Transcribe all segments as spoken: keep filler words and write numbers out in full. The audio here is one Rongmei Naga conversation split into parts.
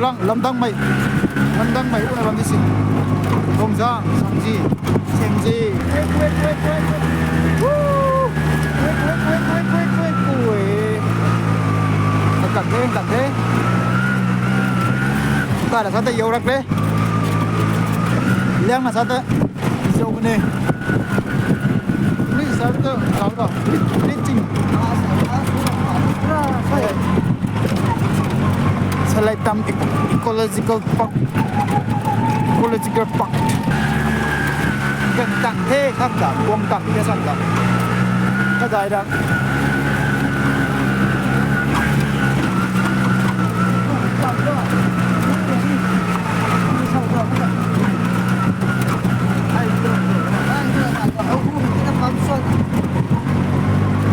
Lang, lamdang mei. Lamdang mei, una lam di si. Longzang, Sangji, Sangji. Woo! Kat the, kat the. Kat la sa ta yorak le. Liang la sa ta. Zau ne. Ni sa ta, sa ta. Ni ching. Salai Tam Ec-, Ecological Park. Ecological Park. Gan tang the, thak ta, kuang tang the, san ta. Ka dai da.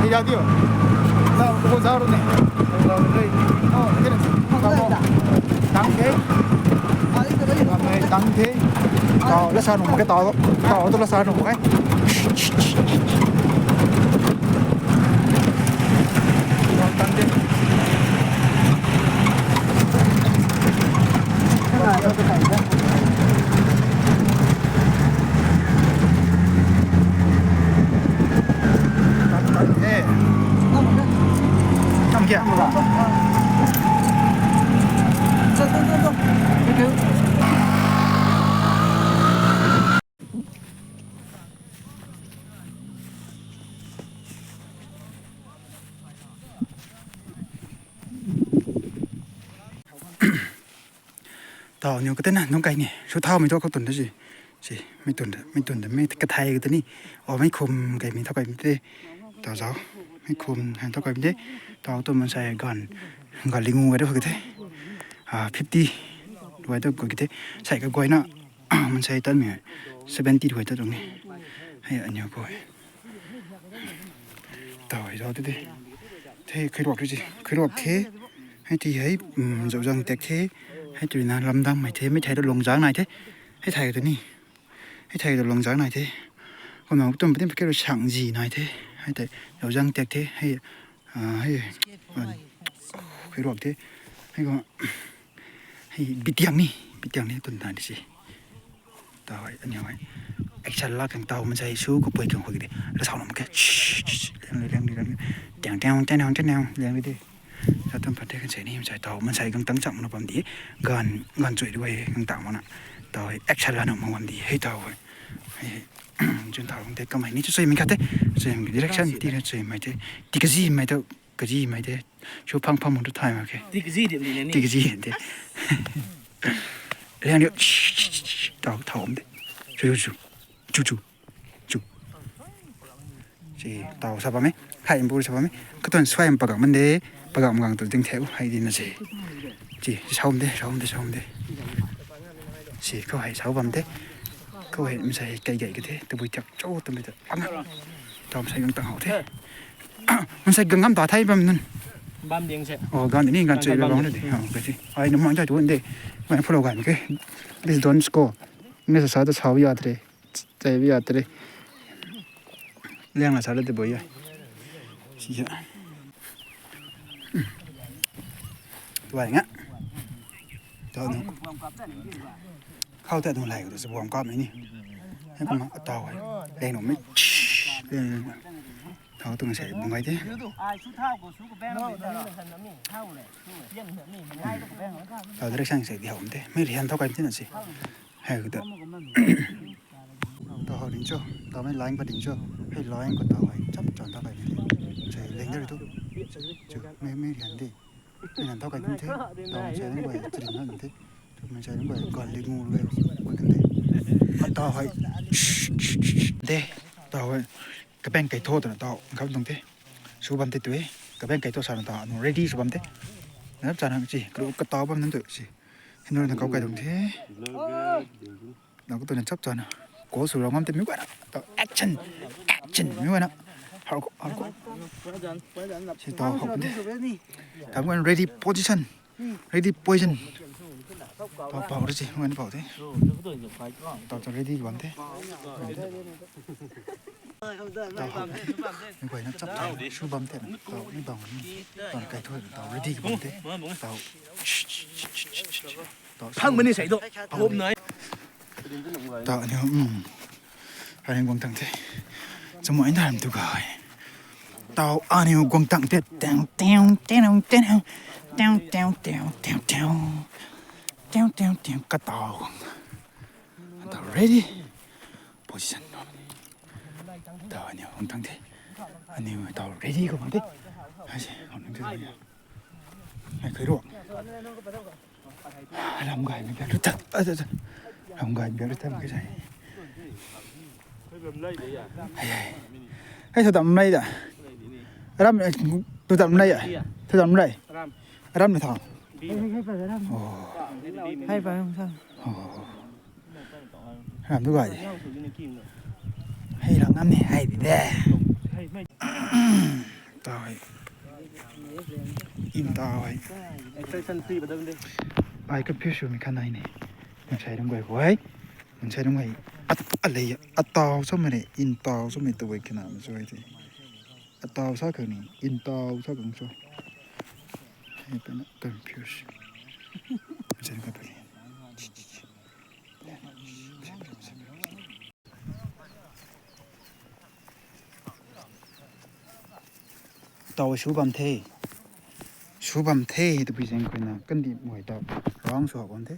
Ni da dio. Na, ko zau ru ne. Oh, kena. Tang the. Tang the. Tau, la sa nu ke tau. Tau tu la sa nu ke. Tau niu kata na nung kai ni. Su thau mei tu khou tun da si. Si, mei tun da, mei tun da, mei kathai kata ni. O, mei khum kai mei thau kai mei te. Tau zau. Mei khum hai thau kai mei te. Tau tu mansei gan, gan lingu kai da kha kata. Ah, fifty. Duai tu kha kata. Sai ka guay na. Mansei tan mei. Seventy duai tu tung ni. Hei, aniu khou. Tau hei zau te te. Te khuiruak te si. Khuiruak the. Hei ti hei, um, zau zang tek the. Hei tu na lamdang mei the. Mei thei tu lung zang nai the. Hei thei tu ni. Hei thei tu lung zang nai the. Kumna tum patin paket ru sang zi nai the. Hei tei zau zang tek the. Hei, ah, hei, ah, khuiruak the. Hei ko, hei bitiang ni. Bitiang ni tun tan di si. Tau hei, aniu hei. Action la kang tau mansei su kapui kang khou ki de. La sau lam ke. Liang, liang, liang, liang. Tiang, tiang, tiang, tiang, tiang. Liang di de. Sa tum pat te kan sei ni, mansei tau, mansei kang tang chang na bam di. Gan, gan chui di hei, kang tang mana. Tau hei, action la na ma bam di. Hei tau hei. Hei, hei. Chun tau hei, kam hei ni chu chui mei khat te. Chui mei direction, ti na chui mei te. Ti kazi mei tau, kazi mei te. Chu phang phang mun tu thai ma ke. Ti kazi di ni ni. Ti kazi di. Liang di, tau, tau om de. Chu, chu, chu. Chu, chu. Si, tau sa bam e. Khai mbu sa bam e. Katuan suai pagak man de. Pagak gang tu ding theu hai di na si. Si, sau de, sau de, sau de. Si, khou hei sau bam de. Khou hei mansei kai gai ka the. Tabui thiak cho tabui ta. Pang. Tau mansei gang tang hau the. Mansei gang ngam ta thai bam nun. Bam ding se. Oh, gang ni gang chui bam na de. Oh, ka si. Ai, num mang chai tu de. Mai follow gan ke. Please don't score. Nge sa sa ta sau ya tre. Tei bi ya tre. Liang la sa la te boi ya. Si ya. Tuai nga. Tau nu. Khau ta nu lai ko se bom kap ni. Hei kumna tau hei. Leng nu mi. Tau tu se bom gai te. Tau direction se di hau te. Mi rian tau kai te na si. Hei ko ta. Tau hau ding cho, tau mei line pat ding cho, hei line khou tau hei chap chon tau kai ni. Sei leng de tu. Chu, mei, mei rian de. Mei rian tau kai ni the. Tau sei leng guay chrin na ni the. Tu mei sei leng guay gan li ngu lu e, guay kan de. Tau hei. De. Tau hei. Kapeng kai tho twna tau ngam tuang the. Su bam the tu e. Kapeng kai tho sa na tau nu ready su bam the. Nap chana chi, kru ka tau bam nan tu si. Hei nu na kau kai tuang the. Nang ko tu na chap chana. Ko su rau ngam te mi guay na. Tau action. Action mi guay na. Har ko, har ko. Si tau hau de. Tau guay ready position. Ready position. Tau pau re si, guay na pau the. Tau tau ready bam the. Tau hau the. Mi guay na chap chana. Su bam the na. Tau mi bam ni. Tau kai tho tau ready bam the. Tau. Phang mani sei do. Hop nai. Tau aniu, um. Aniu guang tang the. Chamo in dam tu gay. Tau aniu guang tang the. Tang, tang, tang, tang, tang, tang, tang, tang, tang, tang. Tang, tang, tang, ka tau. Tau ready. Position. Tau aniu guang tang the. Aniu tau ready ko bang the. Ai se, guang tang the. Ai, khui ro. Ram gay mi biak lu ta. A, ta, ta. Ram gay mi biak lu ta, mak khe sai. Hei, hei. Hei, sa dam lai da. Ram, eh, tu dam lai a. Tu dam lai. Ram na tha. Oh. Hei, pa, ram sa. Oh. Ram tu gay. Hei, ram ngam ni, hei, di de. Tau hei. In tau hei. Exercise free ba dam de. Ai confuse mi khan nai ni. Mansei dam gay hoi. Mansei dam gay. At, a lei, a tau sa mei ni, in tau sa mei tu gay kina ma sa hei te. A tau sa khang ni, in tau sa khang so. Hei pena confuse. Mansei dam gay puni. Tau sw bam the. Sw bam the, tabui zaeng khou na, kandih guay tau. Round sw bam the.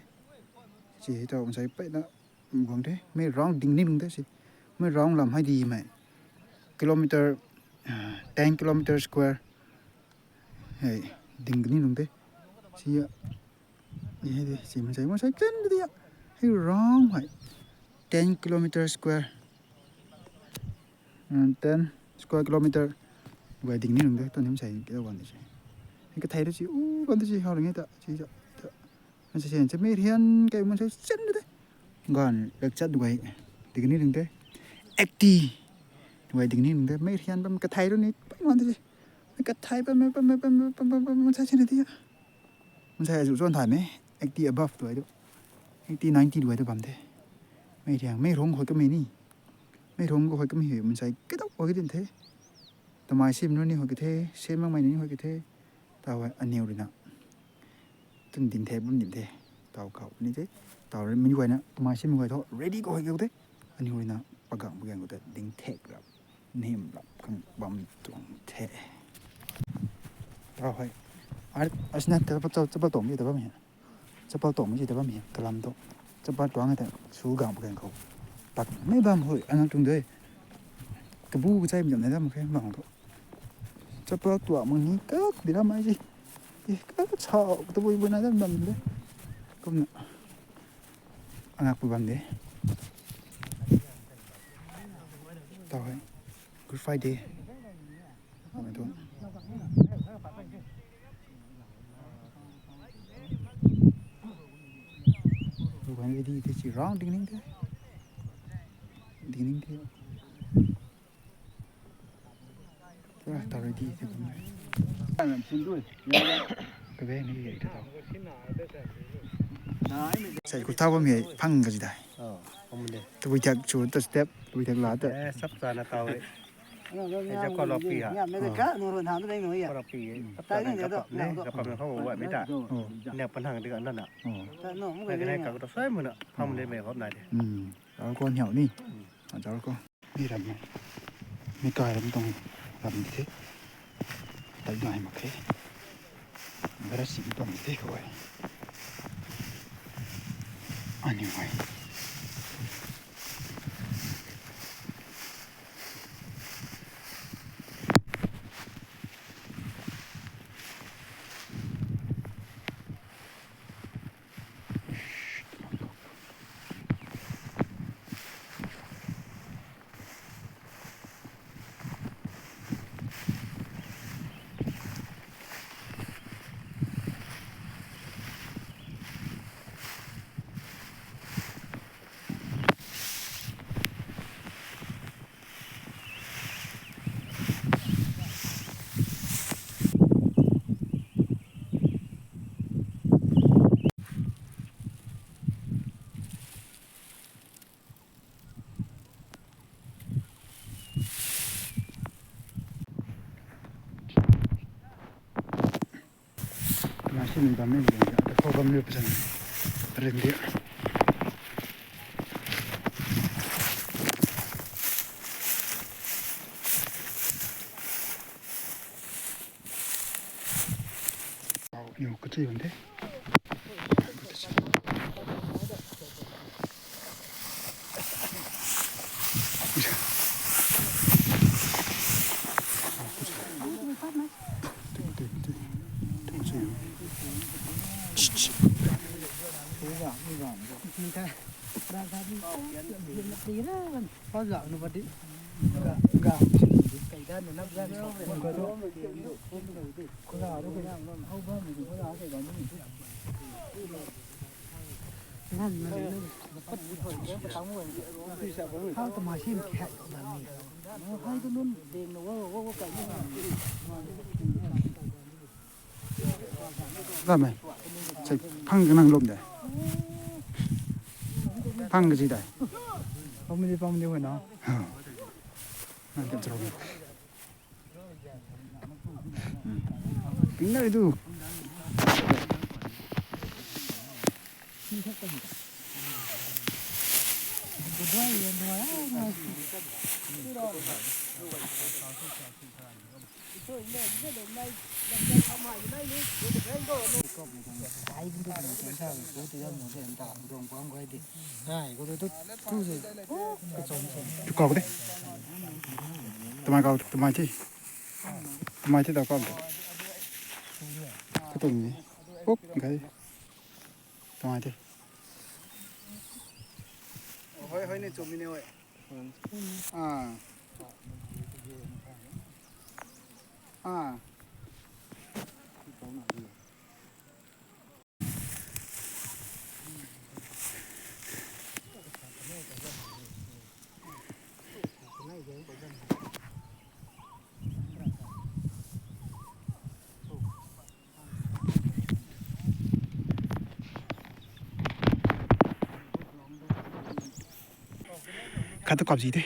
Chi tau, mansei peyna guang the. Mei round ding ni lung the si. Mei round lam hei di mei. Kilometer, ah, ten kilometer square. Hei, ding ni lung the. Si a, Ni hei de, si mansei, mansei ken de ya. Hei round hei. Ten kilometer square. Mm, ten square kilometer. Guay ding ni nung de, tu ni mansei kida guang de si. Hei kathei de si, u, guang de si, hau ring e ta, si ta, ta. Mansei sen, se mei rian kai mansei sen de. Guang, lak chat guay. Ding ni nung de. Eighty. Guay ding ni nung de. Mei rian bam kathei ru ni, pai guang de si. Mei kathei bam, bam, mansei sen de ya. Mansei azu chuan thay me, eighty above tu ai tu. Eighty, ninety tu ai tu bam the. Mei riang, mei rung khoi kamei ni. Mei rung khoi kamei hei, mansei kadau khoi kadin the. Tamei sim nu ni khoi ka the, sim makmei ni khoi ka the. Tau hei aniw rui na. Tun din the, bam din the. Tau kau ni the. Tau rui mi guay na, tamei sim guay thu, ready khoi ka the. Aniw rui na, pagang pagang khou ta, ding thek rap. Nim lap khang bam tuang the. Tau hei. Ai, asna ta pa, ta, ta pa tong di ta bam hei. Chapal tuang mei si ta bam hei, kalam tu. Chapal tuang hei ta, su gang pa gang khou. Tak mei bam hui, anang tuang de. Kabu kachai mi dam nai dam khe, bang tu. Chapal tuang mang ni kak di ram ai si. Ih, kak chau, kata bui bui nai dam dam de. Kumna. Angak pu bam de. Tau hei. Good Friday. Mei tu. Ruan ready the si round ding ning the. Ding ning the. Pura ta ready the kum. Kabe ni ye ta. Sai ku thau bam ye phang ka ji dai. Oh, om de. Tabui thak chu ta step, tabui thak la ta. Eh, sap sa na tau re. Hei zauc khou lou pi ha. Khou lou pi e. Tap ta nang kapam ne, kapam na khou wai mi ta. Nang pan hang di ka nana. Nang ka nai ka ta sai muna. Pham de mei hop nai de. Ang khou niau ni. Ang zauc khou. Ni ram. Mi kai ram tuang ram di the. Tai nai mak khe. Bara si tuang di the khou e. Anyway. Machine bam ni, ta khou bam ni pasa. Reindeer. Niw kachi bam the. Ramei. Sei phang ka nang lum de. Phang ka ji dai. Pamdi, pamdi wena. Ha. Nang kem charo. Hmm. Ping na du. Kau de. Twmei kau, twmei ti. Twmei ti tau kau de. Katuang ni. Uk, gai. Twmei ti. Hoi, hoi ni chumi ni hoi. Ah. Ah. Khat tu kapzi de.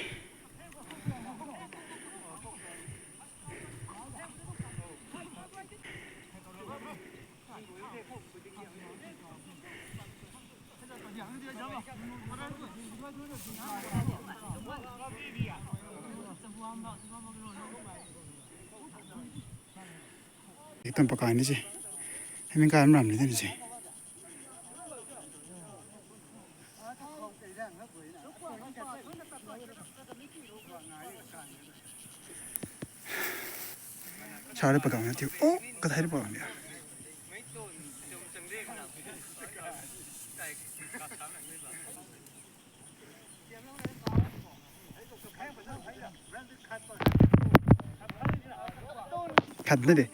Itam pakai ni si. Hei min kai ram ni si. Sa rui pagang na tiu. Oh, kathai rui pagang dia. Khat na de.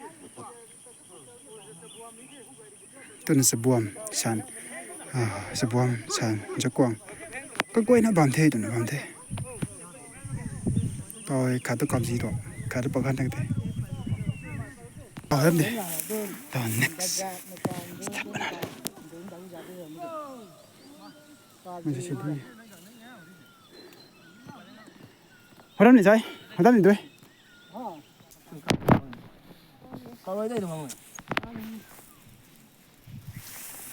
Tuna sabuam san. Ah, sabuam san. Jakuang. Kaguayna bam the, tuna bam the. Tau khat tu kapzi tu. Khat tu pagan tang the. Tau hem de. Tau next. Step na. Horam ni zai. Horam ni dui. Kaloi dai dong.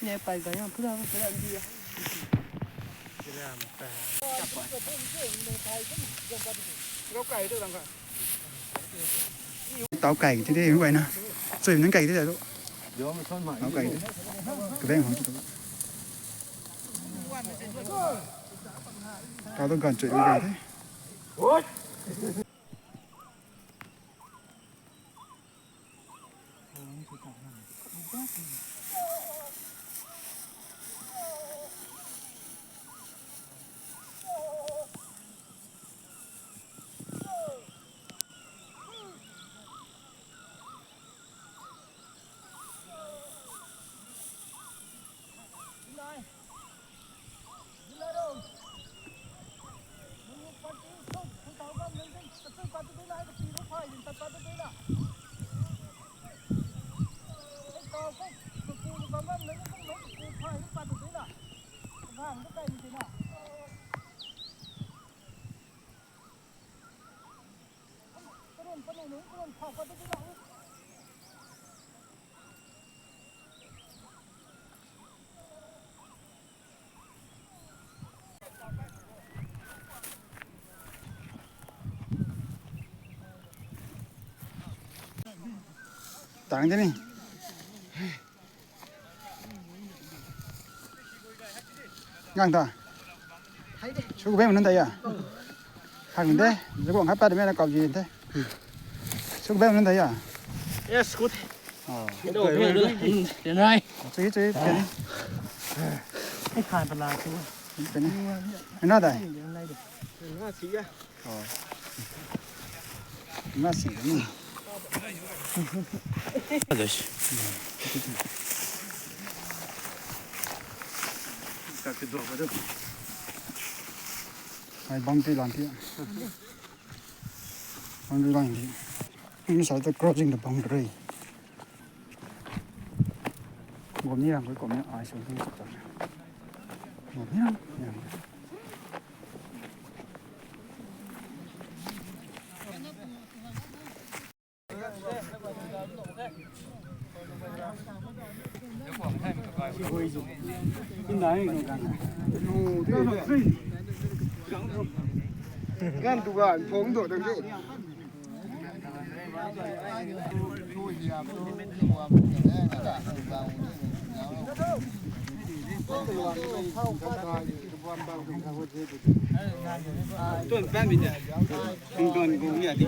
Ne pai ga yang pura pura ndi ya. Tau kai ti de, bai na. Chui nang kai ti de. Tau kai ti. Ka beng hong tu. Tau tu gan chui kai ti. Tang de ni. Ngang ta. Su bem nunc ta ya. Hak de. Zugong khat pat de me na kau ji de. Su bem nunc ta ya. Yes, good. Oh. Hello, hello. Tenai. Chui chui. Ai khan pala chu. Tenai. Ina dai. Ina si ya. Oh. Ina si ni. Others. Ai bam ti lan ti. Bam ti lan ti. Inside the crossing the boundary. Gom ni rang koi kom ni ai so ni chak chak. Gom ni rang. Gan tu gan phong do dang de. Tuan pan mi de. Tuan tuan gung ya di.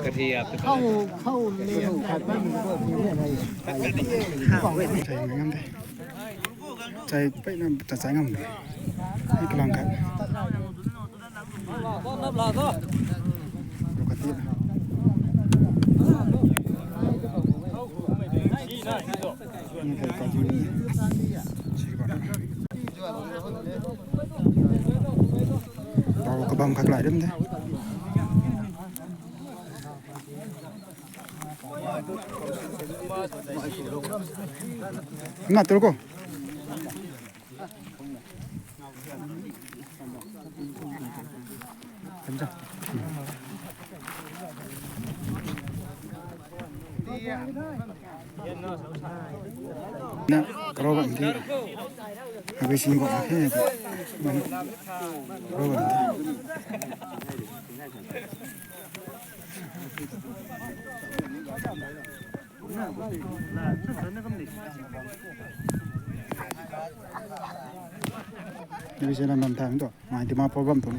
Ka thi ya. Khou khou le khou khat pan mi ko thi ne nai. Chai ngam de. Chai pai na ta chai ngam de. Ni kalang khat. Bau kabam khat lai dem de. Na tur ko. Na, karo bam di. Abei sing ko, eh, karo bam di. Ni se na nam tham tu, mai ti ma problem tu.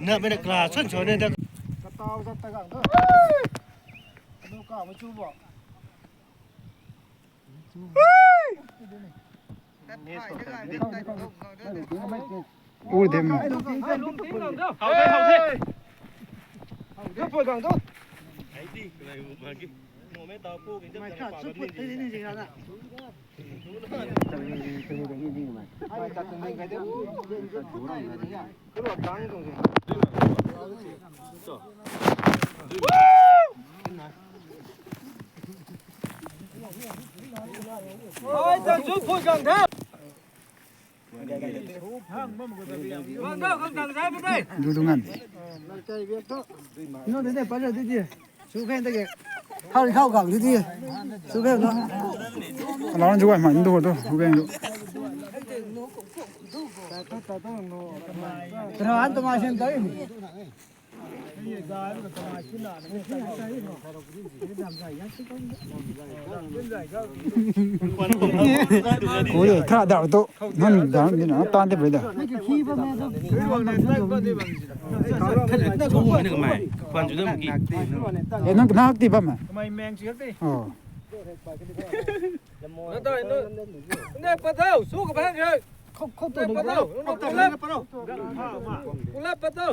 Na mena class chun chun ne da. Ka tau zat ta gang tu. Ka nu ka ma chu bo. Ur dem. Du du ngam. No de de pa de de. Su khen ta ke. Khau khau gang di di. Su khen no. Alarm ju ai man du du. Su khen du. Tara an ta ma shen ta. Ui, thra da tu. Nan da ni na tan de bai da. Kwan chu dam ki. E, nang nak ti bam. Oh. Ne, patau, su ka bang ye. Khou, khou tu ne, patau, patau. Ula patau.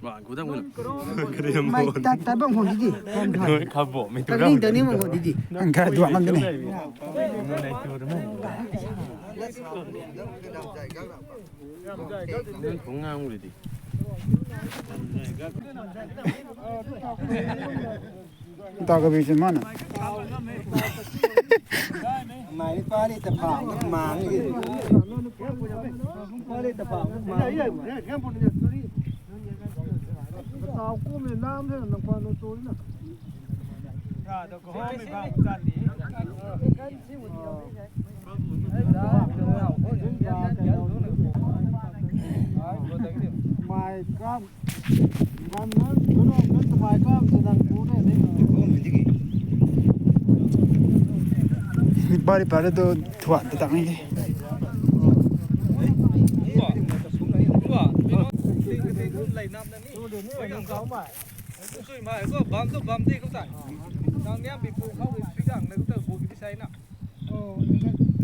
Ba, ku dam ku. Mai tat tat bam khou di di. Noi kha bo mi tu. Tani tani bam khou di di. Ang kha duak ngam de ni. Kung ngang ri di. Tau ka bi sin mana. Mai ni pa ni ta pha ma ni. Pa ni ta pha ma. Tau ku me nam he na kwa no tu na. Bari pare tu thuan ta tang ni. Sui mai ko bam tu bam di ko ta. Nang niam bi pu khou sui gang na ko ta bu ki sai na.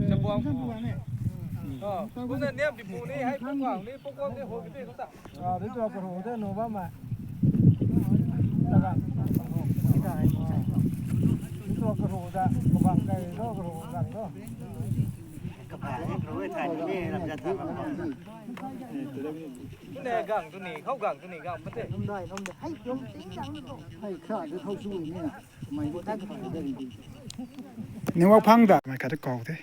Chabuang. Oh, kuna niam bi pu ni hai pu gang ni pu gang ni ho ki ko ta. Ah, di tu ka ru de no ba ma. Ta ga. Di tu ka ru da, ka bang kai do ka ru da do. Ka bang kai ni ram ja ta. Ne gang tu ni, khou gang tu ni gang pate. Hei kha de thau su ni na. Mai ta ki de. Ni wa phang da, mai kha de kau de.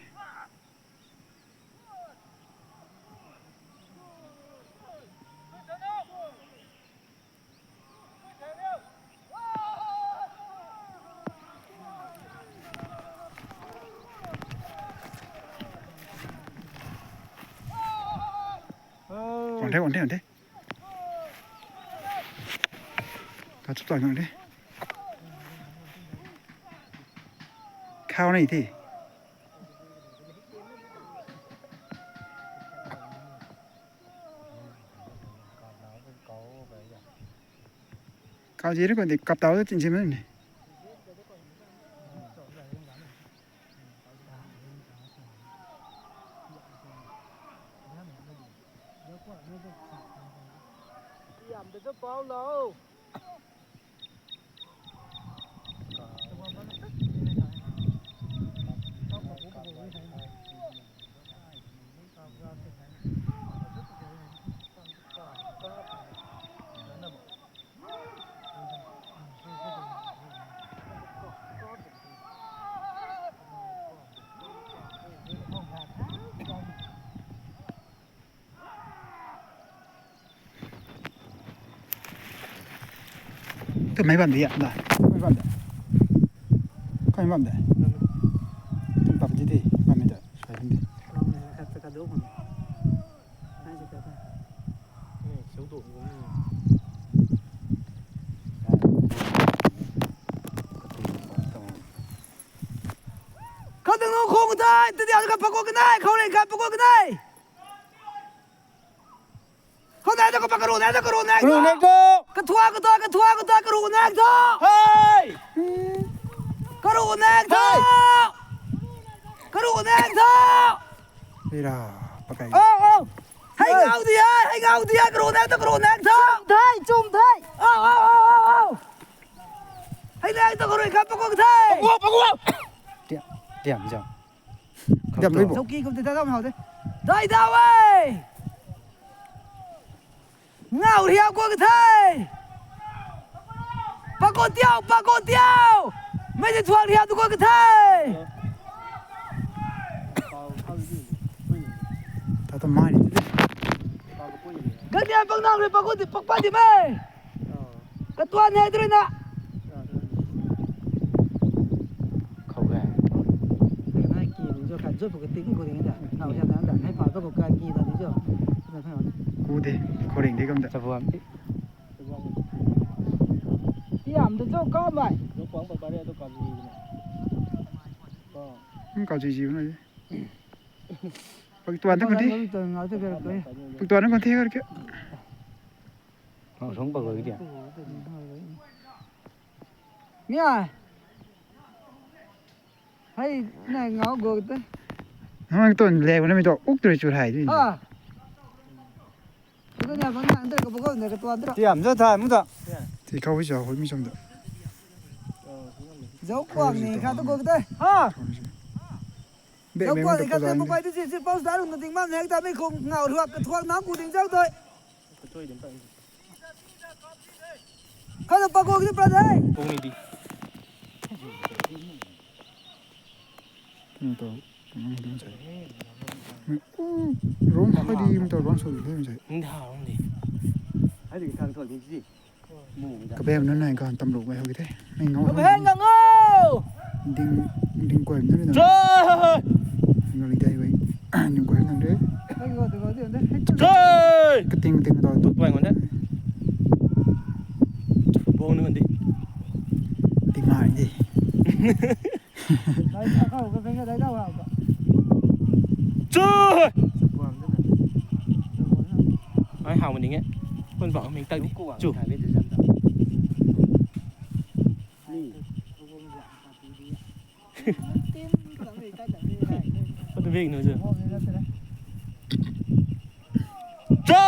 Wan the, wan the, wan the. Ka chup tang de. Khau nei the. Kau ji ri ko de kap tau tin ji men. Yam de pau lo. Tu mei bam di ya da. Mei bam de. Kai bam de. Tum pap di di. Bam mei da. Sai bam di. Khou tang nu khou dai, tadi ka pakok kanai, khou rui ka pakok kanai. Khou nai ta, khou pa karu nai ta, karu nai ta. Karu nai ta. Kathua, kathua, kathua, kathua, karu nai ta. Hey! Karu nai ta. Hey! Karu nai ta. Ira, pakai. Oh, oh. Hei ngau di ai, hei ngau di ai, karu nai ta, karu nai ta. Chum thai, chum thai. Oh, oh, oh, oh, oh. Hei nai ta, karu ka pakok thai. Pakok, pakok. Tiam, tiam jam. Diam lui bo. Chowki kum ti ta dam hau de. Dai da wei. Ngau riau ko ka the. Pako tiau, pako tiau. Mei di thuang riau tu ko ka the. Ta ta mai ni. Kan dia pang nang ri pako di pakpa di mei. Katuan hei tu rui na. Khou ge. Hei kanai ki ding cho, khat zut pw kating khou ding da. Nau hei na da, hei pa tu khou kan ki da ding cho. Ku de, khou ring de kam da. Chabuam. Tiam tu cho ka mai. Hmm, kau ji ji na. Paktuan na kon the. Paktuan na kon the kar kya. Ngau song pa goi dia. Mia. Hei, na ngau go te. Nang ton le, na mi to uk tu chu hai di. Ah. Ko nia bang na, ante ko ko ne ko tuan tra. Tiam jo thai mu ta. Ti khou hi jo, hoi mi som da. Zau kuang ni kha tu go te. Ha. Be me ko ko pai tu si si pau da rung ding man hek ta mi khou ngau ruak ka thuak na ku ding zau toi. Kau tu pakok ni pra de. Pung ni di. Tung to, tung tung sai. Rong hai di, tung to rong so di sai. Ni da rong di. Hai di thang thoi di ji. Ka bem na nai kan tam luk mai ho ki the. Nai ngau. Ka bem na ngau. Ding, ding kuay nang na. Choi! Ngali dai wei. Ding kuay nang de. Choi! Kating, kating tau. Tu tuang ngon de. Bong nang di. Ding ngai di. Chu! Ai hau ma ding e. Kun bang ming tak di. Chu. What the big no chu. Chu!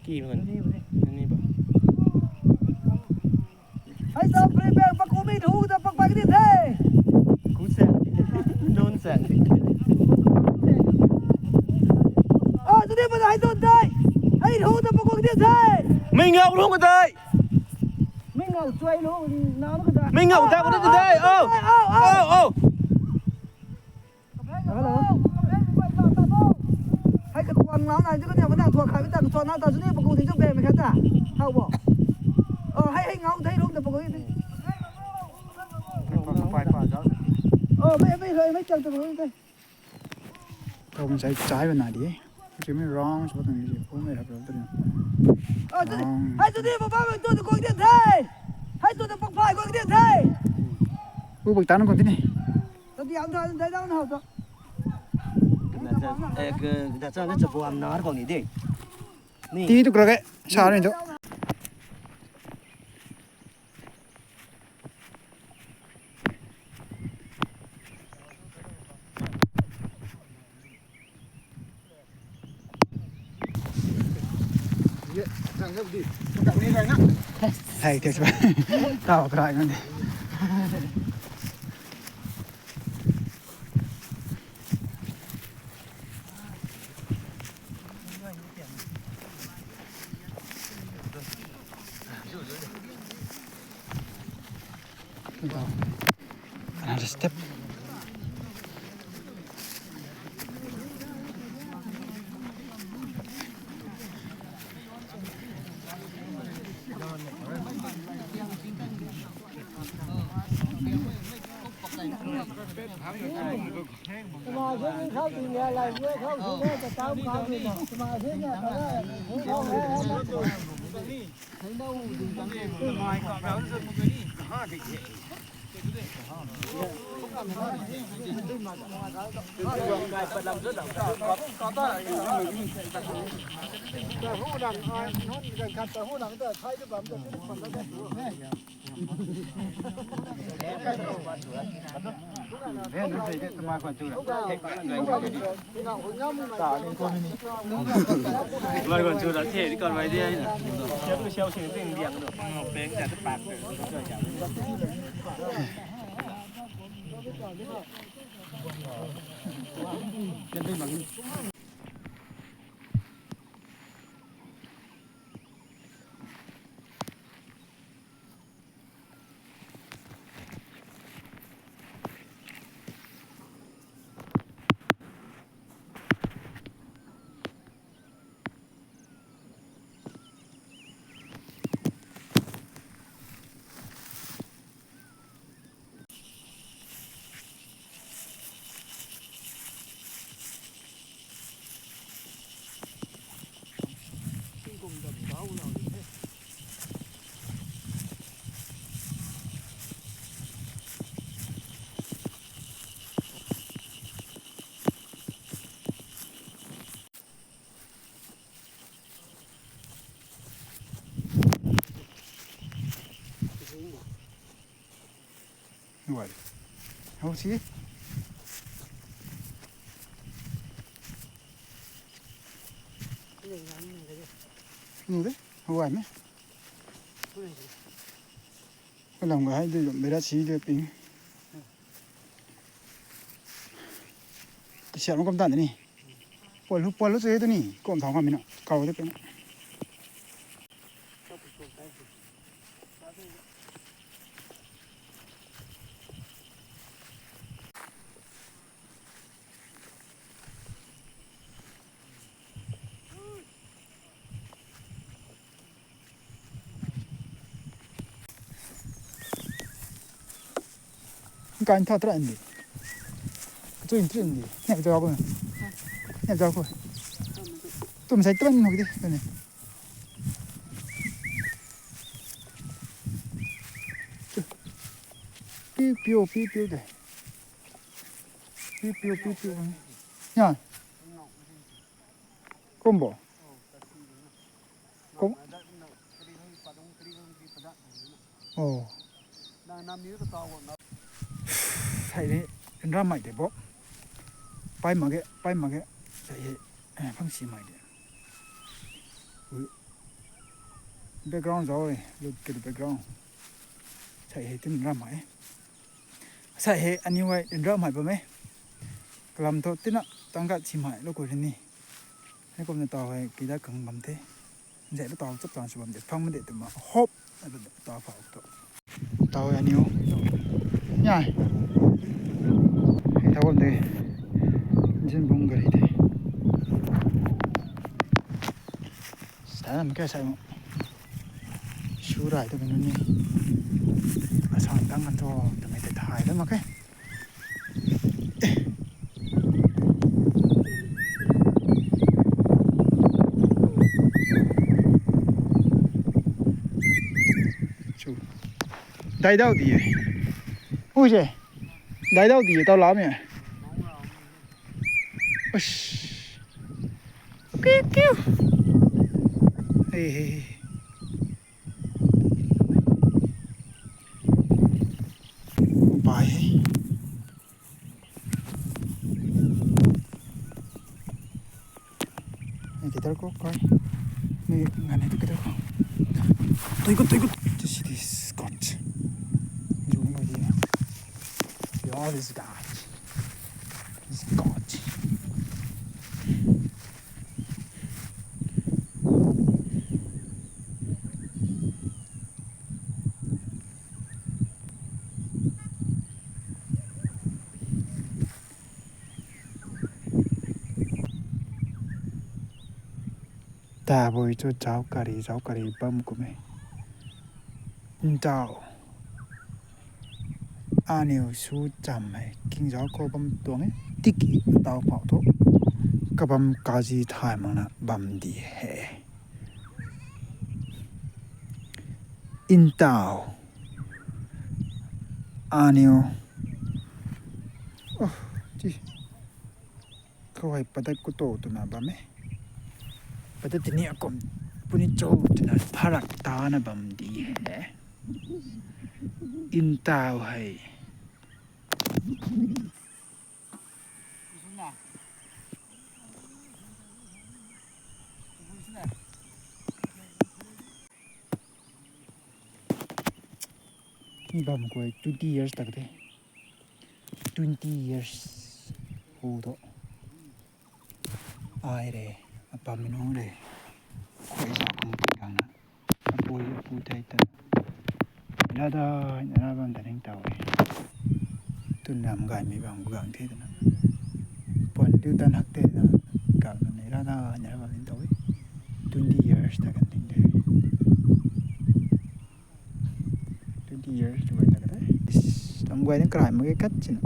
Ki mi kan. Ni ba. Hei zam free bag paku mi thu ta pak pak di the. Ku se. Non se. Ah, tu di pa hei zon dai. Hei thu ta paku di the. Mei ngau lu ka dai. Mei ngau chuai lu na ka dai. Mei ngau ta ku di the. Oh. Oh, oh, oh. Hello. Hei ka kuang lau nai tu ka niam ka nang thuak khai ta ka chuan na ta chu ni paku ding chu bem kha ta. Hau bo. Oh, hei, hei ngau dei lung ta paku ni. Pai pa zau. Oh, mei, mei, mei, mei chang ta paku ni. Tau mei chai chai ba na di. Chu mei wrong chu tang ni pu mei rap rap ta ni. Oh, chu ni. Wrong. Hei chu ni pa pa mei tu tu koi di the. Hei tu tu pak pai koi di the. U bak tan ko ti ni. Tadi ang da dai dang na ta. Na cha, eh, ke, da cha na cha buam na ko ni de. Ni. Ti tu kra ke, sa ni tu. Hei, thanks ba. Tau kra ngan de. Another step. Wai. Hau si. Nu de. Hau wai me. Kalam ga hai de zam bera si de ping. Kasiam kum tan de ni. Pol hu pol hu se de ni. Kom thau kam mi na. Kau de ping. Kain tha tran di. Kachu in trin di. Nep zau ko. Nep zau ko. Tum sai tran ho di. Tuni. Piu piu piu piu de. Piu piu piu piu. Ya. Kumbo. Kum. Oh. Sai ni, nra mai de bo. Pai mak ge, pai mak ge. Sai he, eh, phang si mai de. Ui. Background zau e, look at the background. Sai he tin nra mai. Sai he, aniu ai nra mai bam e. Kalam thu tina tangkat si mai lo ko ri ni. Hei kumna tau hei kida kang bam the. Nzei lo tau chap chan sw bam de. Phang ma de twma. Hop. Tau phau tu. Tau hei aniu. Nya. Hei tau bam de. Jin bung gari de. Sai lam khe sai mo. Su rai tu mei nunc ni. Asang tang kan thu twmei tei thay da mak khe. Chu. Dai dau di e. Ui se. Dai dau di e, tau lam e. Ush. Kiu, kiu. Hey, hey, hey. Pai he. Ni kitar ko kai. Ni ngane tu kitar ko. Tui ko, tui ko. This is Scott. Zoom ko ye. Yo, this guy. Scott. Tabui chu zauc kari, zauc kari bam kum e. Ntau. Aniu su cham hei, king zauc khou bam tuang e. Tiki tau phau thu. Kabam kazi thay makna bam di he. Ntau. Aniu. Oh, chi. Khou hei padat kuto twna bam e. Padat tini akum puni cho twna pharak tana bam di he. Ntau hei. Ni bam khou twenty years tak de. Twenty years hu tho. Ai re, apam nu re. Khou zauc kum pi gang na. Apui apu thei ta. Lada, na bam ta ning tau e. Tun ram gay mi bam gu gang the twna. Puan liu tan hak the na. Gang na ni lada, na bam ning tau e. Twenty years ta kan ting the. Twenty years tu gay ta ka the. Is, ram guay na karai mak ge kat sina.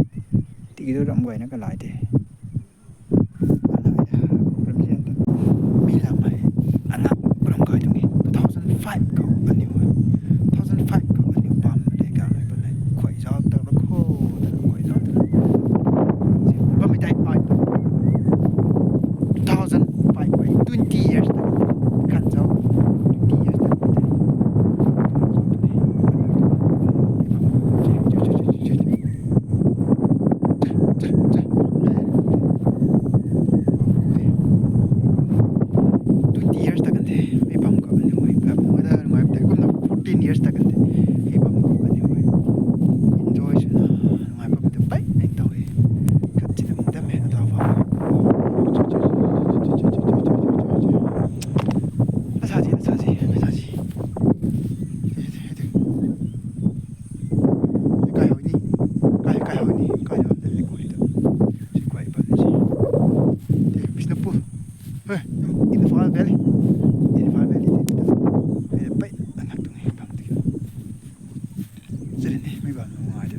Tiki tu ram guay na kalai the. Alai da, ram zian ta. Mi lam hei. Ana ram kai tuang e. Two thousand five khou aniu hei. Two thousand five khou aniu bam le gang hei bam le. Khuay zauc ta la kho, ta la khuay zauc ta la. Bam mi tai pai. Two thousand five, twenty years ta. Kan zauc. Twenty years ta. Twenty years ta kan the, mei bam khou aniu hei, bam khou da ngai ta kumna fourteen years ta kan the, mei bam khou aniu hei. Enjoy swna, ngai bam ta pai neng tau e. Kat sina mung dam e, na tau bam. Asa ji, asa ji, asa ji. Kai hoi ni, kai, kai hoi ni, kai hoi ni, kai hoi ni. Si kuay bam si. Te, Bishnupur. Hey, Imphal Valley. Imphal Valley. Hey, pai, anak tu ni bam ti. Sari ni, mei bam ngai de.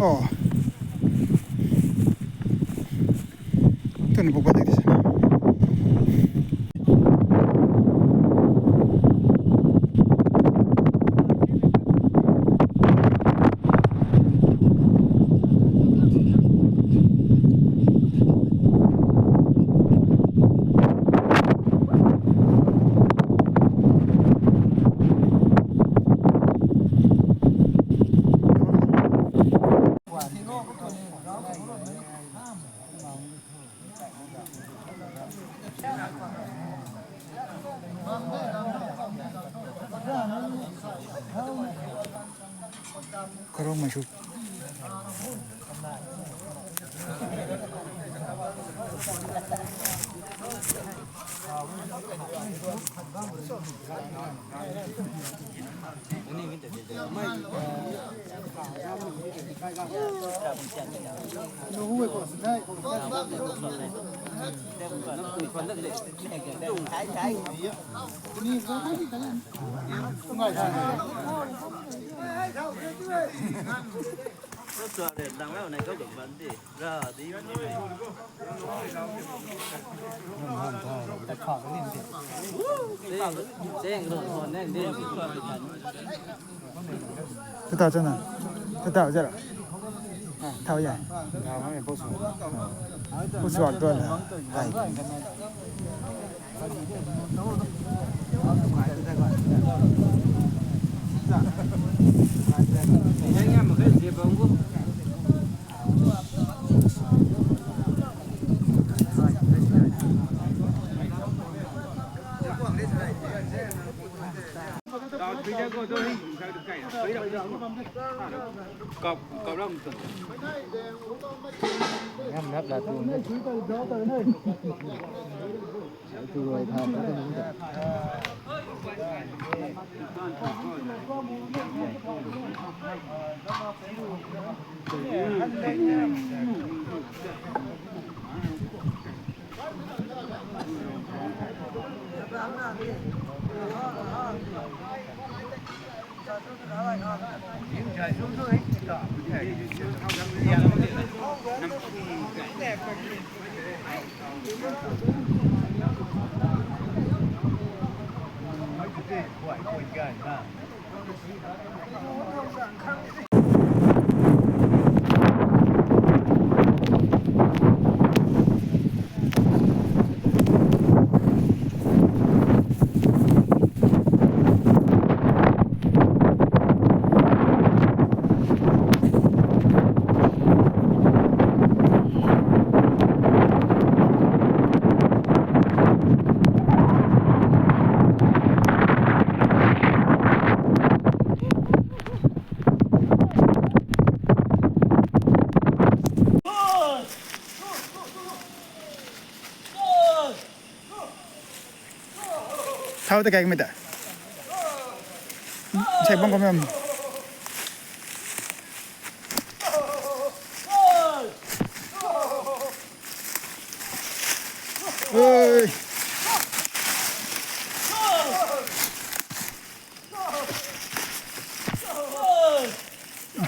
Oh. Tun bu padik di sana. Karong mai su. Tata chana. Tata jara. Thau ya. Thau mai bosu. Bosu tu la. Hai. Thau ta kai mei ta. Sai bang ko mem. Oi.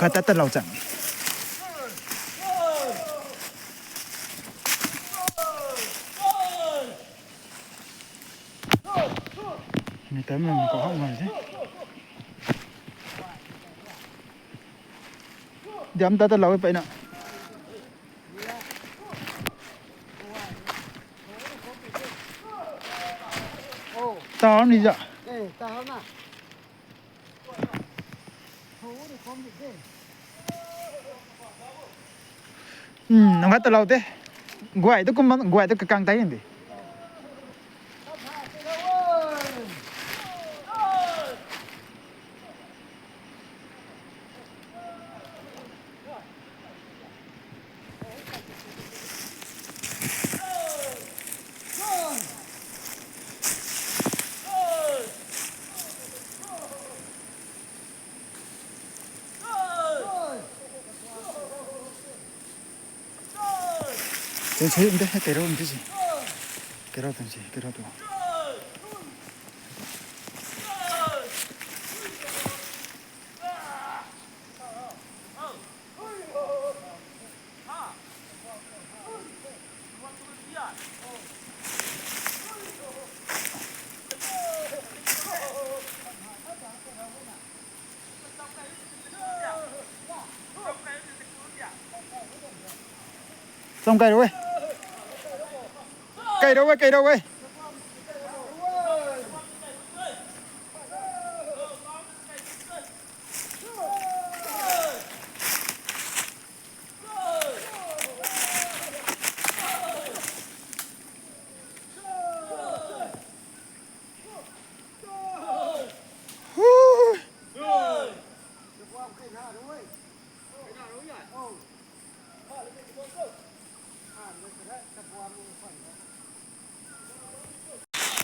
Khat ta ta lou chang. Ni tam lang ko hak ngai se. Diam ta ta lou pei na. Tau ni za. Hmm, nang khat ta lou te. Guay tu kum, guay tu kakang tai de. Tun si nte, kero nte si. Kero tun si, kero tu. Kum kai rou e. Kai rou e, kai rou e.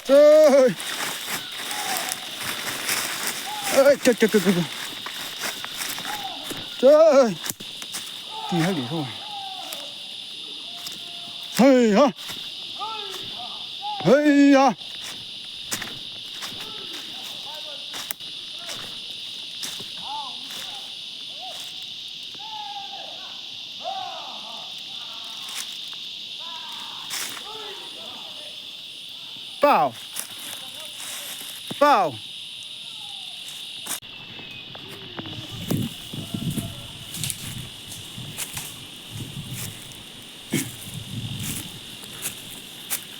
Ê, ê, chut, chut, chut, chut. Chut. Ti hai di khou. Hei ha. Hei ha. Pau. Pau.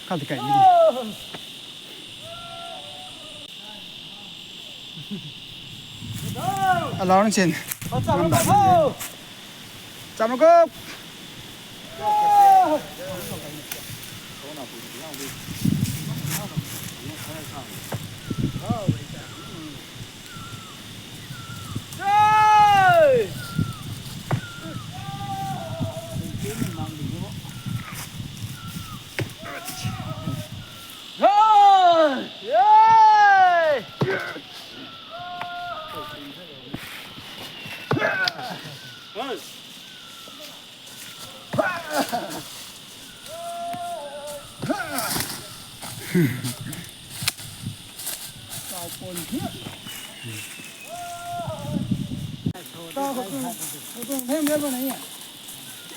Kau ti kai ni. Alau nang sin. Cham mak kho.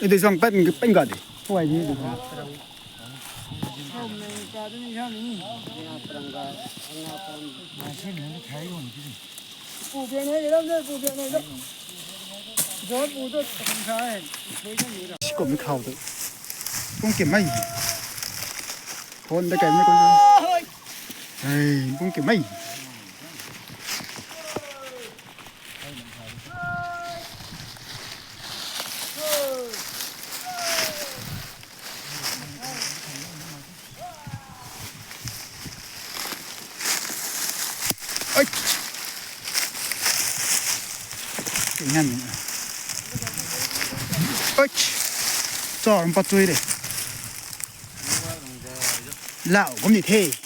Ede sang pen pen ga de. Huai ni de. Sikum ni khau tu. Pung kimei. Phone da kai ni ko. Ai, pung kimei. Ai. Ngan. Ai. Chor pa chui de. Lau kum ni the.